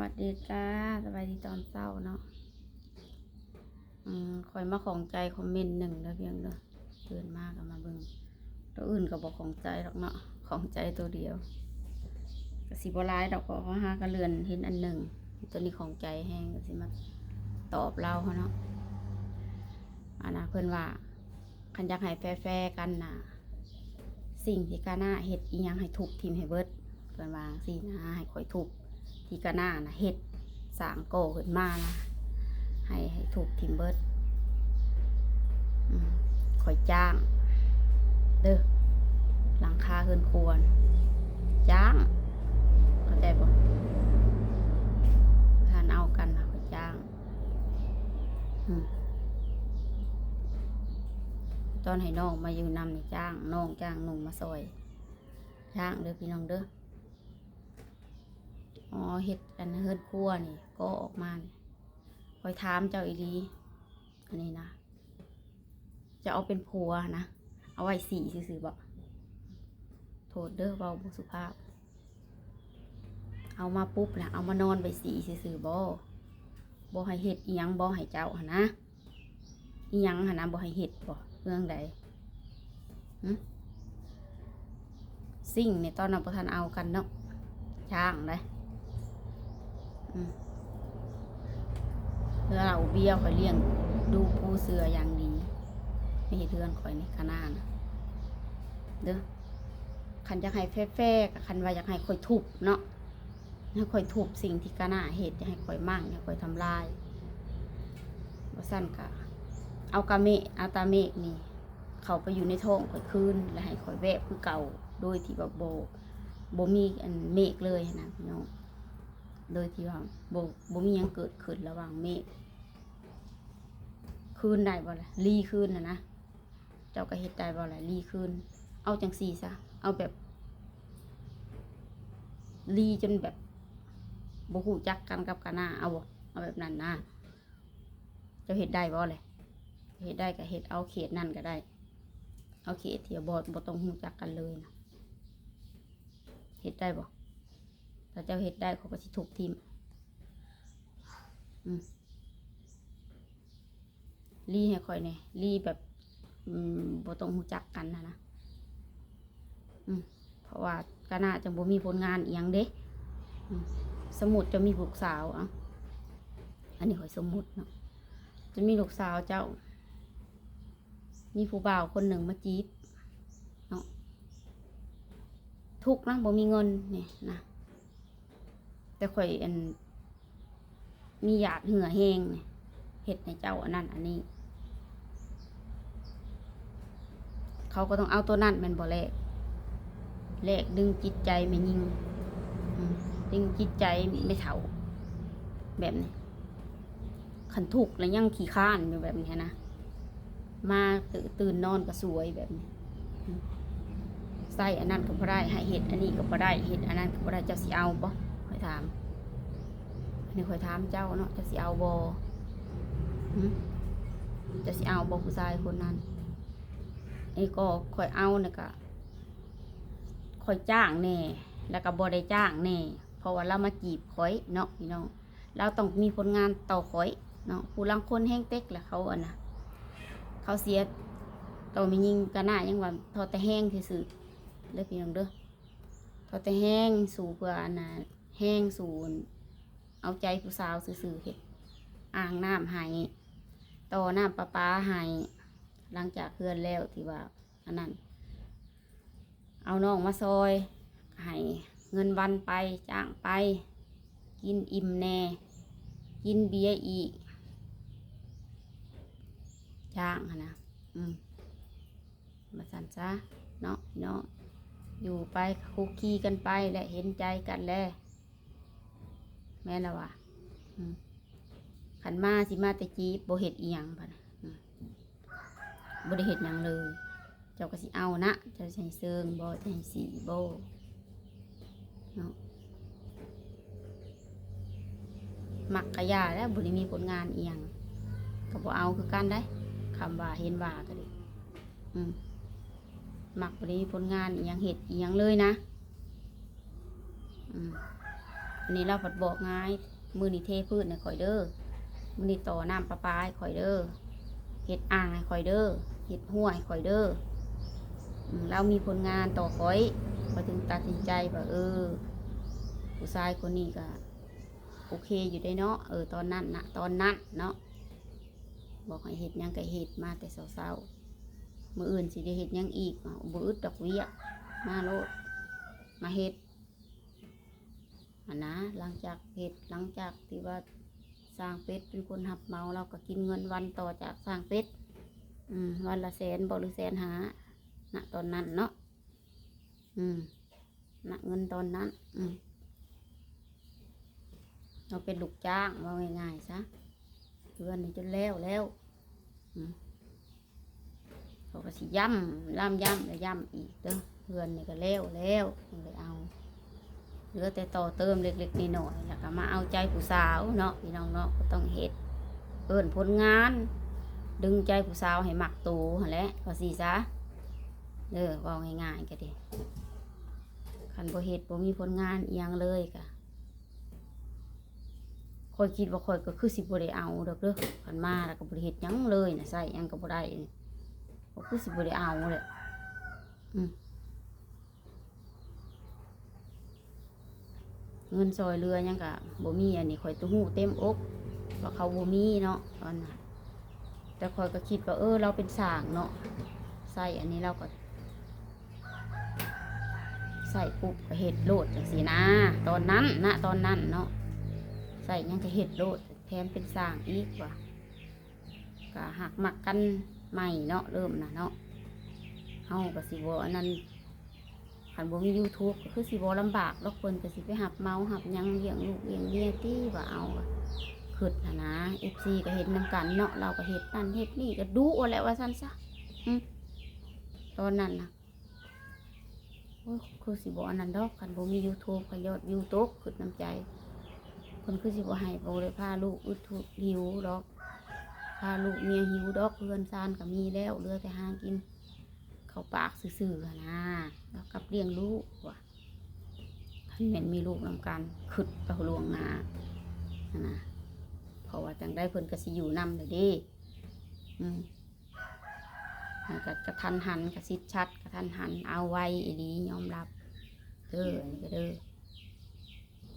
ສະຫວັດດີຈ້າ ສະບາຍດີຕອນເຊົ້າເນາະ. ອືມ ຂ້ອຍມາຂ້ອງໃຈຄອມເມັນໜຶ່ງເດີພຽງເດີ ຕື່ນມາກໍມາເບິ່ງ. ໂຕອື່ນກໍບໍ່ຂ້ອງໃຈດອກເນາະ ຂ້ອງໃຈໂຕດຽວ ກໍຊິບໍ່ຫຼາຍດອກ ເພາະວ່າຫາກໍເລື່ອນເຫັນອັນໜຶ່ງ ໂຕນີ້ຂ້ອງໃຈແຮງ ກໍຊິມາຕອບລາວເນາະ. ອັນນ່າ ເພິ່ນວ່າ ຄັນຢາກໃຫ້ແຟໆກັນນະ ສິ່ງທີ່ກາໜ້າເຮັດອີ່ຫຍັງໃຫ້ທຸບຖິ້ມໃຫ້ເບິດ ເພິ່ນວ່າຈັ່ງຊີ້ນະ. ໃຫ້ຂ້ອຍທຸບທີ່ກາໜ້ານະ ເຮັດສ້າງກໍ່ຂຶ້ນມານະ ໃຫ້ ໃຫ້ທຸບຖິ້ມເບິດ. ອືມ ຂ້ອຍຈ້າງເດີ ຫຼັງຄາເຮືອນຄົວນະ ຈ້າງ ເຂົ້າໃຈບໍ່? ຄັນເອົາກັນນະ ຂ້ອຍຈ້າງ. ອືມ ຕອນໃຫ້ນ້ອງມາຢູ່ນຳນີ້ ຈ້າງ ນ້ອງຈ້າງໜຸ່ມມາຊ່ອຍ ຈ້າງເດີພີ່ນ້ອງເດີ. ອໍ ເຮັດອັນເຮືອນຄົວນີ້ ກໍ່ອອກມານີ້ ຂ້ອຍຖາມເຈົ້າອີ່ຫຼີ ອັນນີ້ນະ ເຈົ້າເອົາເປັນຜົວນະ ເອົາໄວ້ສີຊື່ໆບໍ? ໂທດເດີ ເວົ້າບໍ່ສຸພາບ. ເອົາມາປຸບນະ ເອົາມານອນໄວ້ສີຊື່ໆບໍ? ບໍ່ໃຫ້ເຮັດອີ່ຫຍັງບໍ ໃຫ້ເຈົ້າຫັ້ນນະ? ອີ່ຫຍັງຫັ້ນນະ ບໍ່ໃຫ້ເຮັດບໍ? ເລື່ອງໃດ? ຫຶ? ສິ່ງນີ້ຕອນນັ້ນບໍ່ທັນເອົາກັນເນາະ ຊ່າງໃດ. ອືມ ເຮືອເຫຼົ້າເບຍຂ້ອຍລ້ຽງດູປູເສື່ອຢ່າງດີ ມາເຮັດເຮືອນຂ້ອຍນີ້ ຄະນານະເດີ. ຄັນຢາກໃຫ້ແຟໆ ກໍຄັນວ່າຢາກໃຫ້ຂ້ອຍທຸບເນາະ ໃຫ້ຂ້ອຍທຸບສິ່ງທີ່ກາໜ້າເຮັດ ຢ່າໃຫ້ຂ້ອຍໝັ້ງ ຢ່າໃຫ້ຂ້ອຍທຳລາຍ. ບໍ່ຊັ້ນກະເອົາກາເມະ ເອົາຕາເມກນີ້ເຂົ້າໄປຢູ່ໃນທ້ອງຂ້ອຍຄືນ ແລະໃຫ້ຂ້ອຍແວບຄືເກົ່າ ໂດຍທີ່ວ່າບໍ່ ບໍ່ມີອັນເມກເລີຍຫັ້ນນະພີ່ນ້ອງ ໂດຍທີ່ວ່າບໍ່ ບໍ່ມີຫຍັງເກີດຂຶ້ນລະຫວ່າງເມກ ຄືນໄດ້ບໍ່ລະ ລີຄືນຫັ້ນນະ. ເຈົ້າກໍເຮັດໄດ້ບໍ່ລະ ລີຄືນ? ເອົາຈັ່ງຊີ້ຊະ ເອົາແບບລີຈົນແບບບໍ່ຮູ້ຈັກກັນກັບກາໜ້າ ເອົາບໍ່? ເອົາແບບນັ້ນນະ ເຈົ້າເຮັດໄດ້ບໍ່ລະ? ເຮັດໄດ້ກໍເຮັດ ເອົາເຂດນັ້ນກໍໄດ້ ເອົາເຂດທີ່ບໍ່ ບໍ່ຕ້ອງຮູ້ຈັກກັນເລີຍນະ ເຮັດໄດ້ບໍ່? ຖ້າເຈົ້າເຮັດໄດ້ ຂ້ອຍກໍຊິທຸບຖິ້ມ. ອືມ ລີໃຫ້ຂ້ອຍແດ່ ລີແບບ ອືມ ບໍ່ຕ້ອງຮູ້ຈັກກັນຫັ້ນນະ. ອືມ ເພາະວ່າກາໜ້າຈັ່ງບໍ່ມີຜົນງານອີ່ຫຍັງເດ້. ອືມ ສົມມຸດເຈົ້າມີລູກສາວ ເອົາ ອັນນີ້ຂ້ອຍສົມມຸດເນາະ ເຈົ້າມີລູກສາວເຈົ້າ ມີຜູ້ບ່າວຄົນໜຶ່ງມາຈີບເນາະ ທຸກນະ ບໍ່ມີເງິນນີ້ນະ. ແຕ່ຂ້ອຍ ອັນ ມີຢາດເຫື່ອແຮງ ເຮັດໃຫ້ເຈົ້າອັນນັ້ນອັນນີ້ ເຂົາກໍຕ້ອງເອົາໂຕນັ້ນແມ່ນບໍ່? ແລກ ແລກດຶງຈິດໃຈແມ່ຍິງ ອືມ ດຶງຈິດໃຈແມ່ເຖົ້າ ແບບນີ້. ຄັນທຸກແລ້ວຍັງຂີ້ຄ້ານຢູ່ແບບນີ້ຫັ້ນນະ ມາຕື່ນນອນກໍສວຍແບບນີ້ ໃຊ້ອັນນັ້ນກໍບໍ່ໄດ້ ໃຫ້ເຮັດອັນນີ້ກໍບໍ່ໄດ້ ເຮັດອັນນັ້ນກໍບໍ່ໄດ້ ເຈົ້າຊິເອົາບໍ່? ຂ້ອຍຖາມ ອັນນີ້ຂ້ອຍຖາມເຈົ້າເນາະ ເຈົ້າຊິເອົາບໍ່? ຫຶ? ເຈົ້າຊິເອົາບໍ່ຜູ້ຊາຍຄົນນັ້ນ? ອັນນີ້ກໍຂ້ອຍເອົານະ ກະຂ້ອຍຈ້າງແດ່ ແລ້ວກໍບໍ່ໄດ້ຈ້າງແດ່ ເພາະວ່າລາວມາຈີບຂ້ອຍເນາະ ພີ່ນ້ອງ. ລາວຕ້ອງມີຜົນງານຕໍ່ຂ້ອຍເນາະ. ຜູ້ລາງຄົນແຮງເຕັກລະ ເຂົາ ອັນນະ ເຂົາເສຍຕໍ່ແມ່ຍິງກະໜ້າ ຍັງວ່າທໍແຕ່ແຮງຊື່ໆເດີພີ່ນ້ອງເດີ ທໍແຕ່ແຮງສູ້ເພື່ອ ອັນນະ ແຮງສູ້ເອົາໃຈຜູ້ສາວຊື່ໆ ເຮັດອ່າງນ້ຳໃຫ້ ຕໍ່ນ້ຳປະປາໃຫ້ ຫຼັງຈາກເຮືອນແລ້ວ ທີ່ວ່າ ອັນນັ້ນ ເອົານ້ອງມາຊ່ອຍ ໃຫ້ເງິນວັນໄປ ຈ້າງໄປ ກິນອີ່ມແດ່ ກິນເບຍອີກ ຈ້າງຫັ້ນນະ. ອືມ ວ່າຊັ້ນຊະເນາະ ເນາະ ຢູ່ໄປຄຸກຄີກັນໄປແຫຼະ ເຫັນໃຈກັນແຫຼະ. ແມ່ນລະຫວາ? ອືມ ຄັນມາ ຊິມາແຕ່ຈີບ ບໍ່ເຮັດອີ່ຫຍັງ ບາດນີ້ ອືມ ບໍ່ໄດ້ເຮັດຫຍັງເລີຍ. ເຈົ້າກໍຊິເອົານະ ເຈົ້າຊິໃຫ້ເຊິ່ງບໍ່ ຈະໃຫ້ສີບໍ່ ເນາະ. ມັກກະຢ່າແລ້ວ ບໍ່ໄດ້ມີຜົນງານອີ່ຫຍັງ ກໍບໍ່ເອົາຄືກັນໄດ໋ ຄຳວ່າເຫັນວ່າກໍດີ. ອືມ ມັກບໍ່ໄດ້ມີຜົນງານອີ່ຫຍັງເຮັດອີ່ຫຍັງເລີຍນະ. ອືມ ອັນນີ້ລາວພັດບອກງ່າຍ ມື້ນີ້ເທພື້ນໃຫ້ຂ້ອຍເດີ ມື້ນີ້ຕໍ່ນ້ຳປະປາໃຫ້ຂ້ອຍເດີ ເຮັດອ່າງໃຫ້ຂ້ອຍເດີ ເຮັດຮົ້ວໃຫ້ຂ້ອຍເດີ. ອືມ ລາວມີຜົນງານຕໍ່ຂ້ອຍ ຂ້ອຍຈຶ່ງຕັດສິນໃຈວ່າ ເອີ ຜູ້ຊາຍຄົນນີ້ກໍໂອເຄຢູ່ເດ້ເນາະ. ເອີ ຕອນນັ້ນນະ ຕອນນັ້ນເນາະ ບອກໃຫ້ເຮັດຫຍັງກໍເຮັດ ມາແຕ່ເຊົ້າໆ ມື້ອື່ນຊິໄດ້ເຮັດຫຍັງອີກ ບໍ່ອຶດດອກວຽກ ມາໂລດ ມາເຮັດ. ຫັ້ນນະ ຫຼັງຈາກເຮັດ ຫຼັງຈາກທີ່ວ່າຊ່າງເປັດເປັນຄົນຮັບເໝົາ ລາວກໍກິນເງິນວັນຕໍ່ຈາກຊ່າງເປັດ ອືມ ວັນລະແສນບໍ ຫຼື ແສນຫ້າ ນະ ຕອນນັ້ນເນາະ. ອືມ ນະ ເງິນຕອນນັ້ນ ອືມ ເຮົາເປັນລູກຈ້າງ ເວົ້າງ່າຍໆຊະ ເຮືອນນີ້ຈົນແລ້ວແລ້ວ ອືມ ເຂົາກໍຊິຢ້ຳ ລຳຢ້ຳ ແລະ ຢ້ຳອີກເດີ ເຮືອນນີ້ກໍແລ້ວແລ້ວ ຍັງໄດ້ເອົາ ເຫຼືອແຕ່ຕໍ່ເຕີມເລັກໆນ້ອຍໆ ແລ້ວກໍມາເອົາໃຈຜູ້ສາວເນາະ ພີ່ນ້ອງເນາະ ກໍຕ້ອງເຮັດ ເອີ້ນຜົນງານ ດຶງໃຈຜູ້ສາວໃຫ້ມັກໂຕຫັ້ນແຫຼະ ວ່າຊີ້ຊະເດີ ເວົ້າງ່າຍໆກໍດີ. ຄັນບໍ່ເຮັດ ບໍ່ມີຜົນງານອີ່ຫຍັງເລີຍກະ ຂ້ອຍຄິດວ່າຂ້ອຍກໍຄືຊິບໍ່ໄດ້ເອົາດອກເດີ ຄັນມາແລ້ວກໍບໍ່ໄດ້ເຮັດຫຍັງເລີຍນະ ໃຊ້ຫຍັງກໍບໍ່ໄດ້ ກໍຄືຊິບໍ່ໄດ້ເອົາແຫຼະ ອືມ ເງິນຊ່ອຍເຫຼືອຫຍັງກໍບໍ່ມີ ອັນນີ້ຂ້ອຍຮູ້ເຕັມອົກວ່າເຂົາບໍ່ມີເນາະ ຕອນນັ້ນ ແຕ່ຂ້ອຍກໍຄິດວ່າ ເອີ ລາວເປັນຊ່າງເນາະ ໃຊ້ອັນນີ້ລາວກໍ ໃຊ້ປຸບກໍເຮັດໂລດຈັ່ງຊີ້ນະ ຕອນນັ້ນນະ ຕອນນັ້ນເນາະ ໃຊ້ຫຍັງກໍເຮັດໂລດ ແຖມເປັນຊ່າງອີກວ່າ ກໍຮັກມັກກັນໃໝ່ເນາະ ເລີ່ມນະເນາະ ເຮົາກໍຊິບໍ່ອັນນັ້ນ ຄັນບໍ່ມີຢູທູບກໍຄືຊິບໍ່ລຳບາກດອກ ເພິ່ນກໍຊິໄປຮັບເໝົາຮັບຫຍັງ ລ້ຽງລູກລ້ຽງເມຍຕິ ວ່າເອົາ ຄຶດຫັ້ນນະ ເອັຟຊີກໍເຫັນນຳກັນເນາະ ລາວກໍເຮັດນັ້ນເຮັດນີ້ ກໍດຸແຫຼະວ່າຊັ້ນຊະ ອືມ ຕອນນັ້ນນະ ໂອ້ຍ ຄືຊິບໍ່ອັນນັ້ນດອກ ຄັນບໍ່ມີຢູທູບ ຄັນຍອດວິວຕົກ ຄຶດນຳໃຈ ເພິ່ນຄືຊິບໍ່ໃຫ້ ບໍ່ໄດ້ພາລູກອຶດຫິວດອກ ພາລູກເມຍຫິວດອກ ເຮືອນຊານກໍມີແລ້ວ ເຫຼືອແຕ່ຫາກິນເຂົ້າປາກຊື່ໆຫັ້ນນາ ແລ້ວກັບລ້ຽງລູກວ່າ ຄັນແມ່ນມີລູກນຳກັນ ຄຶດໄປລ່ວງໜ້າຫັ້ນນາ ເພາະວ່າຈັ່ງໃດເພິ່ນກໍຊິຢູ່ນຳແຫຼະເດ້ ອືມ ມັນກໍກະທັນຫັນ ກະຊິດຊັດ ກະທັນຫັນ ເອົາໄວອີ່ຫຼີ ຍອມຮັບເດີ ອັນນີ້ກໍເດີ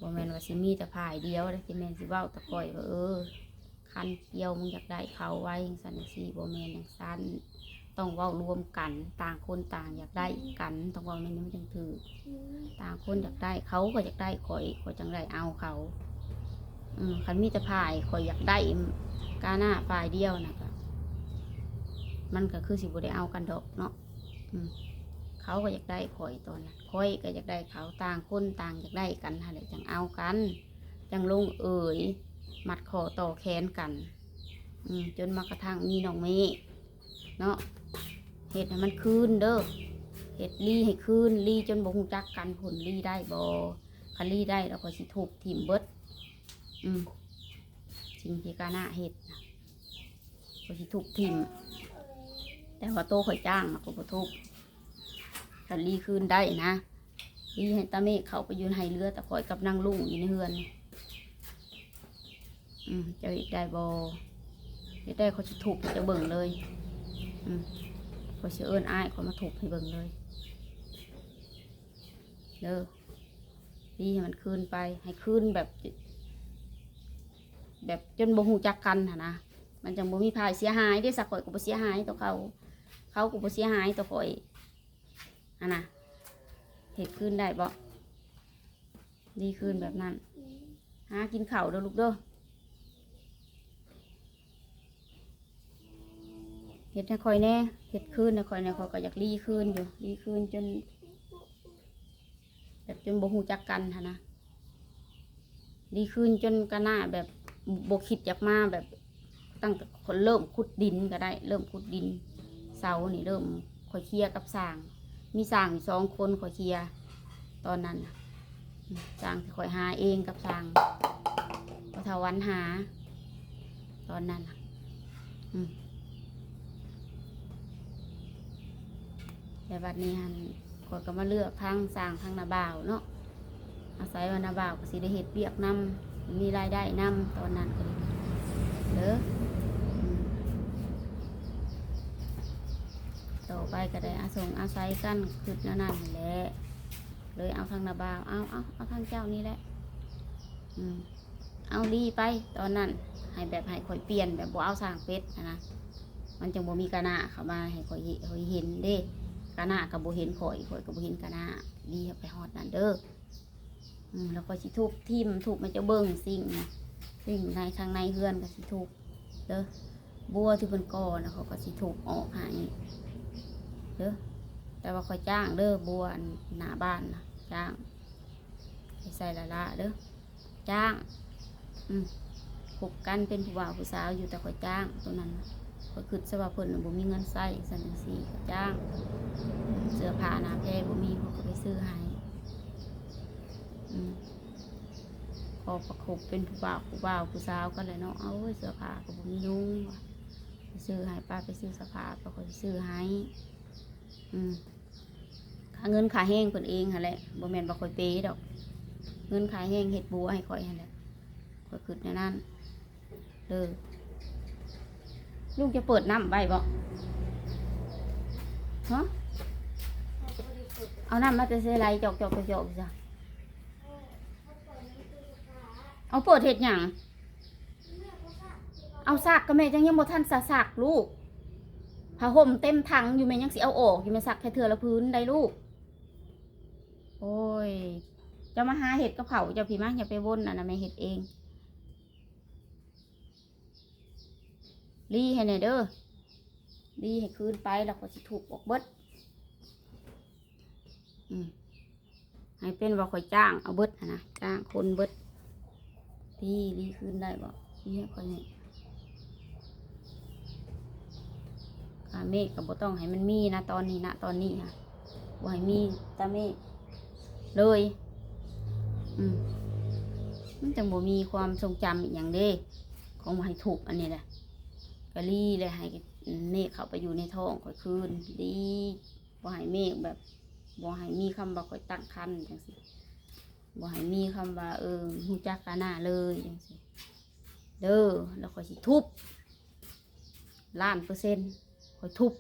ບໍ່ແມ່ນວ່າຊິມີແຕ່ຝ່າຍດຽວເດ້ ຊິແມ່ນຊິເວົ້າແຕ່ຂ້ອຍວ່າ ເອີ ຄັນຄຽວ ມຶງຢາກໄດ້ເຂົາໄວ ຈັ່ງຊັ້ນຈັ່ງຊີ້ ບໍ່ແມ່ນຈັ່ງຊັ້ນ ຕ້ອງເວົ້າລວມກັນ ຕ່າງຄົນຕ່າງຢາກໄດ້ກັນ ຕ້ອງເວົ້າແນວນີ້ມັນຈັ່ງຖືກ ຕ່າງຄົນຢາກໄດ້ ເຂົາກໍຢາກໄດ້ຂ້ອຍ ຂ້ອຍຈັ່ງໄດ້ເອົາເຂົາ ອືມ ຄັນມີແຕ່ຝ່າຍຂ້ອຍຢາກໄດ້ ກາໜ້າຝ່າຍດຽວນະ ກໍ ມັນກໍຄືຊິບໍ່ໄດ້ເອົາກັນດອກເນາະ ອືມ ເຂົາກໍຢາກໄດ້ຂ້ອຍຕອນນັ້ນ ຂ້ອຍກໍຢາກໄດ້ເຂົາ ຕ່າງຄົນຕ່າງຢາກໄດ້ກັນຫັ້ນແຫຼະ ຈັ່ງເອົາກັນ ຈັ່ງລົງເອີຍ ມັດຂໍ້ຕໍ່ແຂນກັນ ອືມ ຈົນມາກະທັ່ງມີນ້ອງເມເນາະ ເຮັດໃຫ້ມັນຄືນເດີ ເຮັດລີ້ໃຫ້ຄືນ ລີ້ຈົນບໍ່ຮູ້ຈັກກັນພຸ້ນ ລີ້ໄດ້ບໍ່ ຄັນລີ້ໄດ້ແລ້ວຂ້ອຍຊິທຸບຖິ້ມເບິດ ອືມ ສິ່ງທີ່ກາໜ້າເຮັດນະ ຂ້ອຍຊິທຸບຖິ້ມ ແຕ່ວ່າໂຕຂ້ອຍຈ້າງນະ ຂ້ອຍບໍ່ທຸບ ຄັນລີ້ຄືນໄດ້ນະ ລີ້ໃຫ້ຕາເມກເຂົ້າໄປຢູ່ໃຫ້ເຫຼືອແຕ່ຂ້ອຍກັບນາງລຸງຢູ່ໃນເຮືອນ ອືມ ເຈົ້າເຮັດໄດ້ບໍ່ ເຮັດໄດ້ຂ້ອຍຊິທຸບໃຫ້ເຈົ້າເບິ່ງເລີຍ ອືມ ຂ້ອຍຊິເອີ້ນອ້າຍຂ້ອຍມາທຸບໃຫ້ເບິ່ງເລີຍເດີ ລີ້ໃຫ້ມັນຄືນໄປ ໃຫ້ຄືນແບບ ແບບຈົນບໍ່ຮູ້ຈັກກັນຫັ້ນນະ ມັນຈັ່ງບໍ່ມີໃຜເສຍຫາຍເດ້ ສະຂ້ອຍກໍບໍ່ເສຍຫາຍຕໍ່ເຂົາ ເຂົາກໍບໍ່ເສຍຫາຍຕໍ່ຂ້ອຍຫັ້ນນະ ເຮັດຄືນໄດ້ບໍ່ ລີ້ຄືນແບບນັ້ນ ຫາກິນເຂົ້າເດີລູກເດີ ເຮັດໃຫ້ຂ້ອຍແດ່ ເຮັດຄືນໃຫ້ຂ້ອຍແດ່ ຂ້ອຍກໍຢາກລີ້ຄືນຢູ່ ລີ້ຄືນຈົນ ແບບຈົນບໍ່ຮູ້ຈັກກັນຫັ້ນນະ ດີຂຶ້ນຈົນກະໜ້າແບບບໍ່ຄິດຢາກມາ ແບບຕັ້ງແຕ່ເລີ່ມຂຸດດິນກໍໄດ້ ເລີ່ມຂຸດດິນ ເສົານີ້ເລີ່ມຂ້ອຍເຄຍກັບຊ່າງ ມີຊ່າງຢູ່ສອງຄົນຂ້ອຍເຄຍຕອນນັ້ນນະ ຊ່າງທີ່ຂ້ອຍຫາເອງກັບຊ່າງພໍ່ເຖົ້າວັນຫາຕອນນັ້ນນະ ອືມ ແຕ່ບັດນີ້ຫັ້ນ ຂ້ອຍກໍມາເລືອກທາງຊ່າງທາງນ້າບ່າວເນາະ ອາໄສວ່ານ້າບ່າວກໍຊິໄດ້ເຮັດວຽກນຳ ມີລາຍໄດ້ນຳຕອນນັ້ນກໍດີເດີ. ອືມ ຕໍ່ໄປກໍໄດ້ອາສົງອາໄສກັນ ຄຶດແນວນັ້ນແຫຼະ ເລີຍເອົາທາງນ້າບ່າວ ເອົາ ເອົາ ເອົາທາງເຈົ້ານີ້ແຫຼະ ອືມ ເອົາລີໄປຕອນນັ້ນ ໃຫ້ແບບໃຫ້ຂ້ອຍປ່ຽນ ແບບບໍ່ເອົາສ້າງເປັດຫັ້ນນະ ມັນຈັ່ງບໍ່ມີກະໜ້າເຂົ້າມາໃຫ້ຂ້ອຍເຫັນ ຂ້ອຍເຫັນເດ້ ກະໜ້າກໍບໍ່ເຫັນຂ້ອຍ ຂ້ອຍກໍບໍ່ເຫັນກະໜ້າ ລີໄປຮອດນັ້ນເດີ. ອືມ ແລ້ວຂ້ອຍຊິທຸບຖິ້ມ ທຸບໃຫ້ເຈົ້າເບິ່ງ ສິ່ງນະ ສິ່ງໃນ ທາງໃນເຮືອນກໍຊິທຸບເດີ ບົວທີ່ເພິ່ນກໍ່ນະ ຂ້ອຍກໍຊິທຸບອອກໃຫ້ເດີ ແຕ່ວ່າຂ້ອຍຈ້າງເດີ ບົວອັນໜ້າບ້ານນະ ຈ້າງ ໃຫ້ໃສ່ຫຼ້າໆເດີ ຈ້າງ ອືມ ຄົບກັນເປັນຜູ້ບ່າວຜູ້ສາວຢູ່ ແຕ່ຂ້ອຍຈ້າງໂຕນັ້ນນະ ຂ້ອຍຄິດຊະວ່າເພິ່ນນະບໍ່ມີເງິນໃຊ້ ຊັ້ນຈັ່ງຊີ້ກໍຈ້າງ ເສື້ອຜ້າໜ້າແພບໍ່ມີ ຂ້ອຍກໍໄປຊື້ໃຫ້ ອືມ ພໍປະຄົບເປັນຜູ້ບ່າວ ຜູ້ບ່າວຜູ້ສາວກັນແຫຼະເນາະ ເອົາເສື້ອຜ້າກໍບໍ່ມີນຸ່ງວ່າ ໄປຊື້ໃຫ້ ປ້າໄປຊື້ເສື້ອຜ້າ ປ້າຂ້ອຍຊິຊື້ໃຫ້ ອືມ ຄ່າເງິນຄ່າແຮງເພິ່ນເອງຫັ້ນແຫຼະ ບໍ່ແມ່ນວ່າຂ້ອຍເປດອກ ເງິນຄ່າແຮງເຮັດບົວໃຫ້ຂ້ອຍຫັ້ນແຫຼະ ຂ້ອຍຄິດແນວນັ້ນເດີ. ລຸງຈະເປີດນ້ຳໄວ້ບໍ່? ຮະ? ເອົານ້ຳມາແຕ່ໃສໄຫຼ ຈອກໆ ຈອກໆ ຊະ? ເອົາເປີດເຮັດຫຍັງ? ເອົາຊັກ ກໍແມ່ຍັງ ຍັງບໍ່ທັນສະຊັກລູກ ຜ້າຫົ່ມເຕັມຖັງຢູ່ ແມ່ຍັງຊິເອົາອອກຢູ່ ແມ່ຊັກແຄ່ເທື່ອລະຜືນໄດ໋ລູກ. ໂອ້ຍ ເຈົ້າມາຫາເຮັດກັບເຂົາເຈົ້າພີ້ມາ ຢ່າໄປວົນ ອັນນັ້ນແມ່ເຮັດເອງ. ລີໃຫ້ແດ່ເດີ ລີໃຫ້ຄືນໄປ ແລ້ວຂ້ອຍຊິທຸບອອກເບິດ ອືມ ໃຫ້ເປັນວ່າຂ້ອຍຈ້າງເອົາເບິດຫັ້ນນະ ຈ້າງຄົນເບິດ ລີ ລີຄືນໄດ້ບໍ່? ລີໃຫ້ຂ້ອຍແດ່ ກະເມກກໍບໍ່ຕ້ອງໃຫ້ມັນມີນະ ຕອນນີ້ນະ ຕອນນີ້ຫັ້ນ ບໍ່ໃຫ້ມີຕາເມກເລີຍ ອືມ ມັນຈັ່ງບໍ່ມີຄວາມຊົງຈຳອີ່ຫຍັງເດ້ ຂອງບໍ່ໃຫ້ທຸບອັນນີ້ແຫຼະ ກະລີແຫຼະ ໃຫ້ເມກເຂົ້າໄປຢູ່ໃນທ້ອງຂ້ອຍຄືນ ລີ ບໍ່ໃຫ້ເມກແບບ ບໍ່ໃຫ້ມີຄຳວ່າຂ້ອຍຕັ້ງຄັນຈັ່ງຊີ້ ບໍ່ໃຫ້ມີຄຳວ່າ ເອີ ຮູ້ຈັກການາເລີຍຈັ່ງຊີ້ເດີ ແລ້ວຂ້ອຍຊິທຸບ ລ້ານເປີເຊັນ ຂ້ອຍທຸບ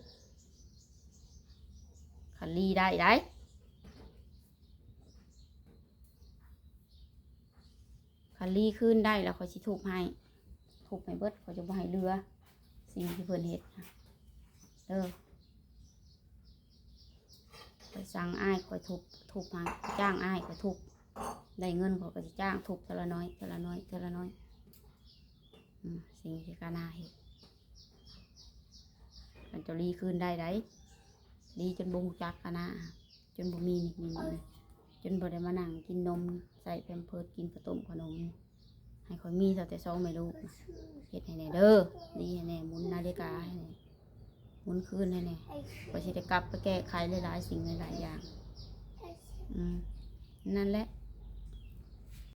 ຄັນລີໄດ້ໄດ໋ ຄັນລີຄືນໄດ້ແລ້ວຂ້ອຍຊິທຸບໃຫ້ ທຸບໃຫ້ເບິດ ຂ້ອຍຈະບໍ່ໃຫ້ເຫຼືອ ສິ່ງທີ່ເພິ່ນເຮັດນະເດີ ຂ້ອຍສັ່ງອ້າຍຂ້ອຍທຸບ ທຸບໃຫ້ ຈ້າງອ້າຍຂ້ອຍທຸບ ໄດ້ເງິນຂ້ອຍກໍຊິຈ້າງທຸບເທື່ອລະໜ້ອຍ ເທື່ອລະໜ້ອຍ ເທື່ອລະໜ້ອຍ ອືມ ສິ່ງທີ່ການາເຮັດ ຄັນເຈົ້າລີຄືນໄດ້ໄດ໋ ລີຈົນບໍ່ຮູ້ຈັກການາ ຈົນບໍ່ມີນິດມີໜີ ຈົນບໍ່ໄດ້ມານັ່ງກິນນົມ ໃສ່ແພມເພີດ ກິນເຂົ້າຕົ້ມເຂົ້າໜົມ ໃຫ້ຂ້ອຍມີເທົ່າແຕ່ສອງແມ່ລູກ ເຮັດໃຫ້ແດ່ເດີ ດີໃຫ້ແດ່ ໝູນນາລິກາໃຫ້ແດ່ ໝູນຄືນໃຫ້ແດ່ ຂ້ອຍຊິໄດ້ກັບໄປແກ້ໄຂຫຼາຍໆສິ່ງຫຼາຍໆຢ່າງ ອືມ ນັ້ນແຫຼະ